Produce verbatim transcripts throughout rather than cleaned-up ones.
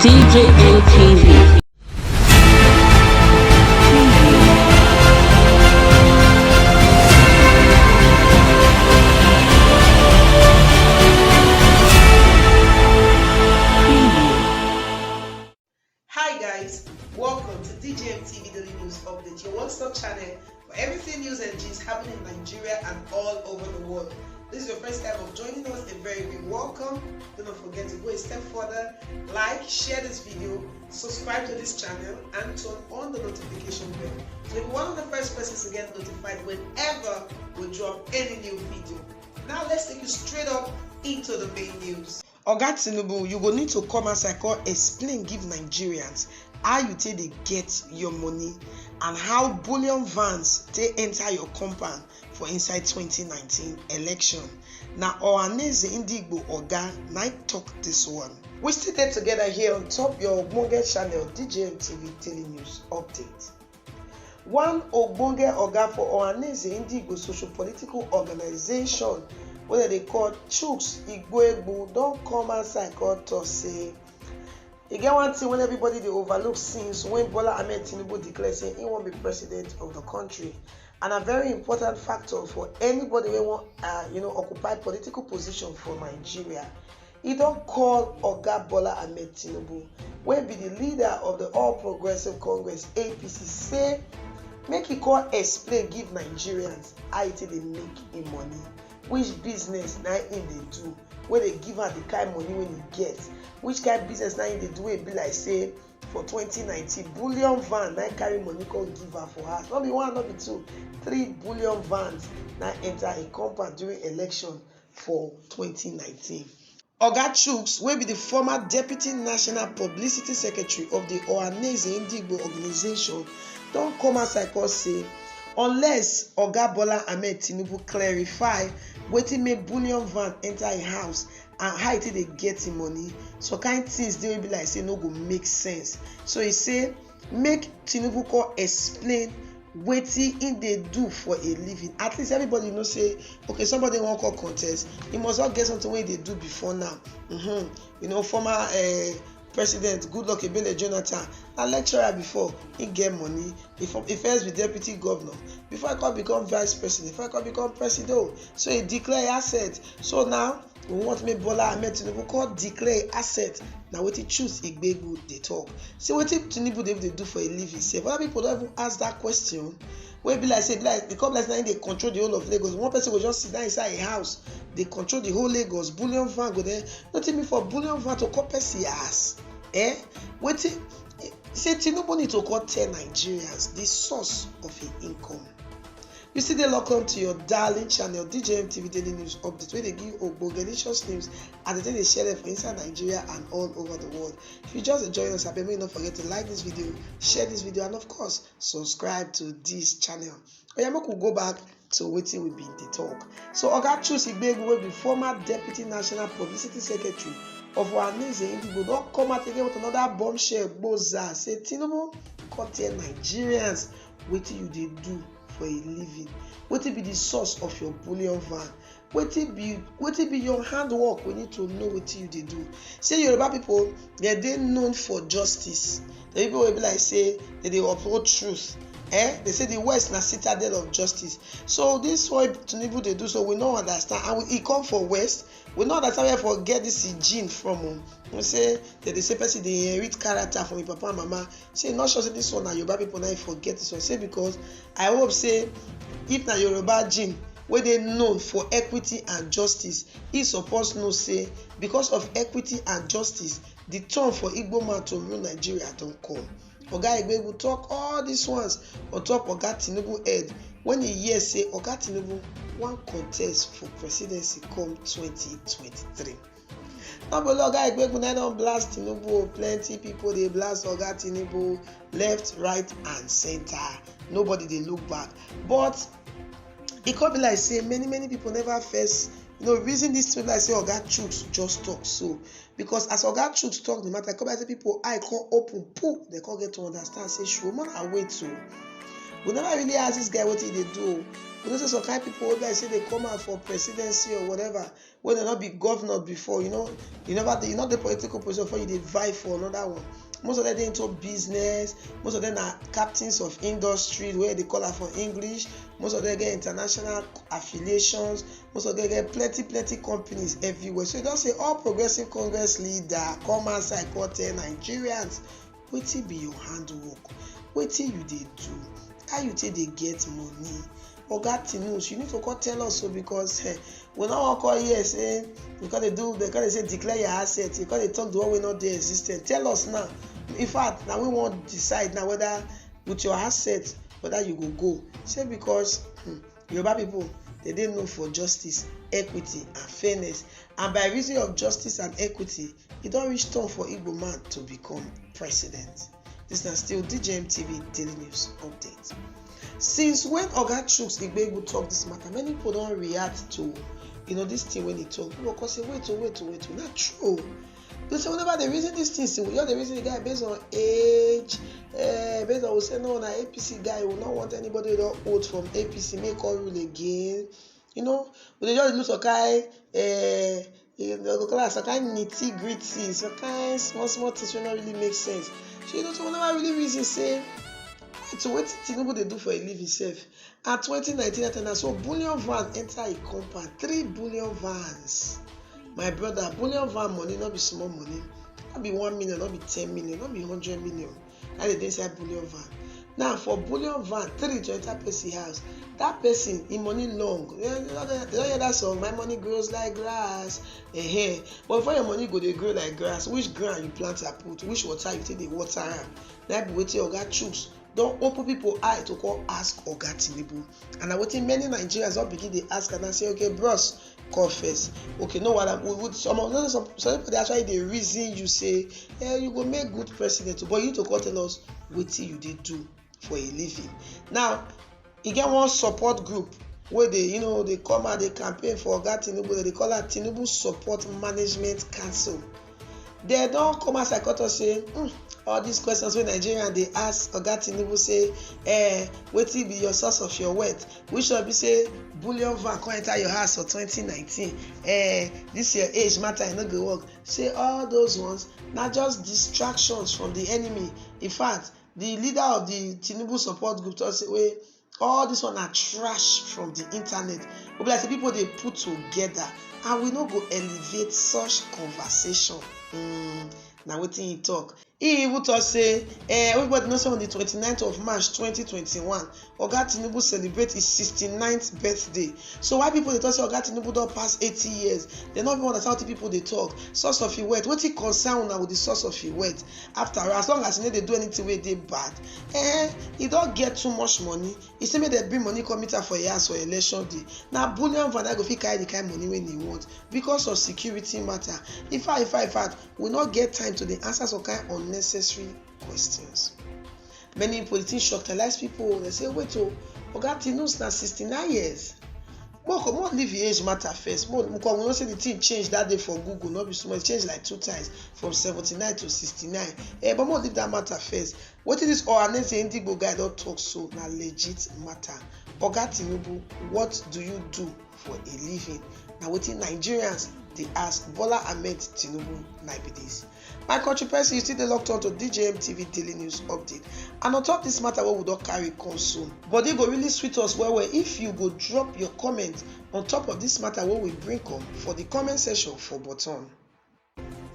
D J M T V. Hi guys, welcome to D J M T V Daily News Update, your one-stop channel for everything news and gist happening in Nigeria and all over the world. This is your first time of joining us, a very big welcome. Do not forget to go a step further, like, share this video, subscribe to this channel, and turn on the notification bell to be one of the first persons to get notified whenever we drop any new video. Now let's take you straight up into the main news. Oga Tinubu, you go need to come outside come explain give Nigerians how you take dey get your money and how bullion vans take enter your compound for inside twenty nineteen election. Na Ohaneze Ndigbo Oga na im talk this one. We still dey together here on top your ogbonge channel D J M T V Daily News Update. One ogbonge oga for Ohaneze Ndigbo social political organization wey dem dey call Chuks Igboegbu don come outside come talk say e get one thing wey everybody dey overlook since when Bola Ahmed Tinubu declare say he wan be president of the country, and a very important factor for anybody wey wan uh, you know occupy political position for Nigeria. E don call Oga Bola Ahmed Tinubu, wey be the leader of the All Progressive Congress, A P C, say make e come explain give Nigerians how e take dey make im money, which business na im dey do wey dey give am the kind money wey e get, which kind business na im dey do wey be like say for twenty nineteen, bullion van na im carry money come give am for house. No be one, no be two, three bullion vans na enter im compound during election for twenty nineteen. Oga Chuks, wey be the former deputy national publicity secretary of the Ohaneze Ndigbo organization, don come outside come say unless Oga Bola Ahmed Tinubu clarify wetin make bullion van enter im house and how e take dey get im money, some kind things dey wey be like say no go make sense. So e say make Tinubu come explain wetin im dey do for a living. At least everybody know say okay, somebody wan come contest, e must don get something wey e dey do before now. Mm-hmm. You know, former uh, president Goodluck Ebele Jonathan na lecturer before, he get money. He, for, he first be deputy governor before he come become vice president, before he come become president. So he declare asset. So now we want make Bola Ahmed Tinubu come declare asset. Na wetin Chuks Igboegbu dey talk. Say wetin Tinubu dey dey do for a living sef. Other people don even ask that question. Wey be like say be like the come like say na him dey control the whole of Lagos. One person go just sit down inside a house dey control the whole Lagos. Bullion van go there. Nothing mean for bullion van to come person ass. Eh? Wetin say Tinubu need to come tell Nigerians the source of his income. You still dey lock on to your darling channel D J M T V Daily News Update wey dey give ogbonge delicious news as dem take dey share dem for inside Nigeria and all over the world. If you just dey join us, abeg make you no forget to like this video, share this video, and of course subscribe to this channel. Oya, make we go back to wetin we bin dey talk. So Oga Chuks Igboegbu, wey be former deputy national publicity secretary of Ohaneze Ndigbo, don come out again with another bombshell gboza say Tinubu come tell Nigerians wetin you dey do for a living, wetin be the source of your bullion van, wetin be wetin be your handwork, we need to know wetin you dey do. Say Yoruba people, dem dey known for justice. The people wey be like say dem dey uphold truth. Eh? They say the West na citadel of justice. So this one Tinubu dey do, so we no understand, and we, e come for West. We no understand where for get this gene from o. We say dem dey say person dey inherit character from im papa and mama. Say not sure say this one na Yoruba people na im forget this one. Say because I hope say if na Yoruba gene wey dey known for equity and justice, e suppose know say because of equity and justice, the turn for Igbo man to rule Nigeria don come. Oga Igboegbu talk all these ones on top Oga Tinubu head when he hear say Oga Tinubu wan contest for presidency come twenty twenty-three. No be only Oga Igboegbu na don blast Tinubu o, plenty people dey blast Oga Tinubu left, right and center. Nobody dey look back. But e come be like say many many people never first you know reason this thing like say Oga Chuks just talk so, because as Oga Chuks talk the matter, e come be like say people eye come open, poo, they come get to understand say sure man, I wait o. We never really ask this guy wetin he dey do o. You know say some kind people wey be like say dey come out for presidency or whatever, wey dem no be governor before, you know, you never dey, you no dey political position before you dey vie for another one. Most of them dey into business, most of them na captains of industry, wey dem dey call am for English, most of them get international affiliations, most of them get plenty plenty companies everywhere. So you don say All Progressive Congress leader come outside come tell Nigerians wetin be your handwork, wetin you dey do, how you take dey get money. Oga Tinus, you need to come tell us o, because eh, we no wan come hear say you come dey do, dem come dey say declare your asset, you come dey talk the one wey no dey existent. Tell us now. In fact, na we wan decide now whether with your asset, whether you go go. Say because hmm, Yoruba people, dem dey known for justice, equity and fairness, and by reason of justice and equity, e don reach turn for Igbo man to become president. This na still D J M T V Daily News Update. Since when Oga Chuks Igbegbu talk this matter, many people don react to, you know, this thing wey he talk. People come say, "Wait o, wait o, wait o, na true o." You say, whenever they reason these things, we just dey reason the guy based on age, eh, based on we say, "No, na A P C guy, we no want anybody wey don old from A P C make come rule again." You know, we dey just look some kind, eh, you know, go call am some kind nitty gritty, some kind small small things wey no really make sense. So you know, so we never really reason say, wait, so wetin Tinubu dey do for a living sef? At twenty nineteen, that time na so bullion van enter e compound, three bullion vans. My brother, bullion van money no be small money. No be one million, no be ten million, no be hundred million. That dey dey inside bullion van. Now for bullion van, three to enter person house. That person, im money long. You don hear that song, "My money grows like grass." Ehen. But before your money go dey grow like grass, which ground you plant am put, which water you take dey water am? Na be wetin Oga Chuks don open people eye to come ask Oga Tinubu. And na wetin many Nigerians don begin dey ask am now, say, "Okay, bros, come first." Okay, no wahala. We, we, some of those, some, some people dey actually dey reason you say, "Eh, you go make good president o, but you need to come tell us wetin you dey do for a living." Now, e get one support group wey dey, you know, dey come out dey campaign for Oga Tinubu. Dem dey call am Tinubu Support Management Council. Dem don come outside come talk say, "Hmm, all these questions wey Nigerians dey ask Oga Tinubu say, eh, wetin be your source of your wealth? Which one be say bullion van come enter your house for twenty nineteen? Eh, this your age matter, e no go work." Say all those ones na just distractions from the enemy. In fact, the leader of the Tinubu support group talk say, wey all this one na trash from the internet. We be like say people dey put together, and we no go elevate such conversation. Mm, na wetin he talk. He even talk say, eh, everybody know say on the twenty-ninth of March twenty twenty-one, Oga Tinubu celebrate his sixty-ninth birthday. So why people dey talk say Oga Tinubu don pass eighty years? Dem no even understand wetin people dey talk. Source of him wealth, wetin concern una with the source of him wealth? After all, as long as he no dey do anything wey dey bad, eh, he don get too much money. He say make dem bring money come meet am for him house for election day. Na bullion van na go fit carry the kind money wey he want because of security matter. In fact, in fact, in fact, we no get time to dey answer some kind unnecessary questions. Many politicians shock talize people. Dem say, "Wait o, Oga Tinubu na sixty-nine years." Make we, make we leave the age matter first. Make we, because we know say the thing change that day for Google, no be small. It change like two times, from seventy-nine to sixty-nine. Eh, but make we leave that matter first. Wetin this Ohanaeze Ndigbo guy don talk so na legit matter. Oga Tinubu, what do you do for a living? Na wetin Nigerians dey ask Bola Ahmed Tinubu na be this. My country person, you still dey locked on to D J M T V Daily News Update. And on top this matter wey we don carry come so, body go really sweet us well well if you go drop your comment on top of this matter wey we bring come for the comment section for bottom.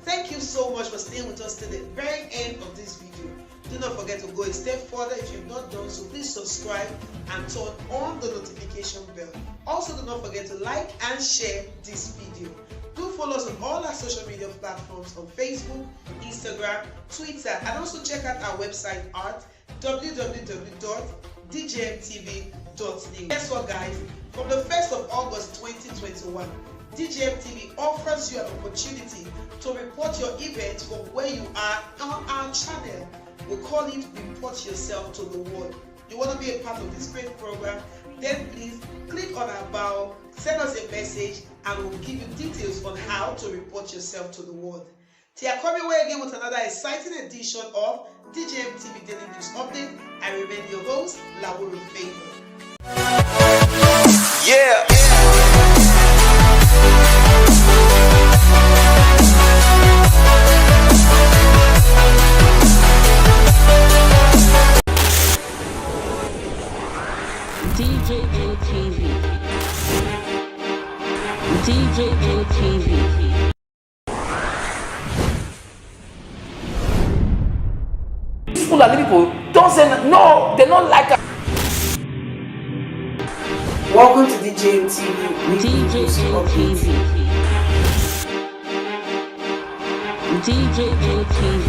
Thank you so much for staying with us till the very end of this video. Do not forget to go a step further. If you've not done so, please subscribe and turn on the notification bell. Also, do not forget to like and share this video. Do follow us on all our social media platforms on Facebook, Instagram, Twitter, and also check out our website at W W W dot D J M T V dot news. Guess what, guys? From the first of August twenty twenty-one, D J M T V offers you an opportunity to report your event from where you are on our channel. We call it Report Yourself to the World. You want to be a part of this great program? Then please click on our bio, send us a message, and we'll give you details on how to report yourself to the world. Till I come your way again with another exciting edition of D J M T V Daily News Update, I remain your host, Lawuru Favor. Yeah. D J N T V. D J N T V. These Fulani people don't say n- no, they don't like us. Welcome to D J M T V. D J N T V. D J N T V.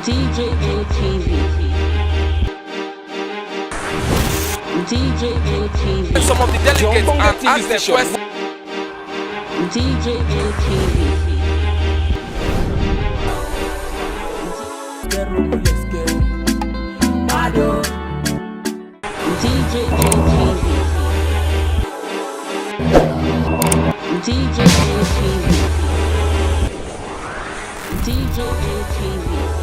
D J N T V. D J N T V. Some of the delegates and ask them questions. D J N T V. D J N T V. D J N T V. D J N T V.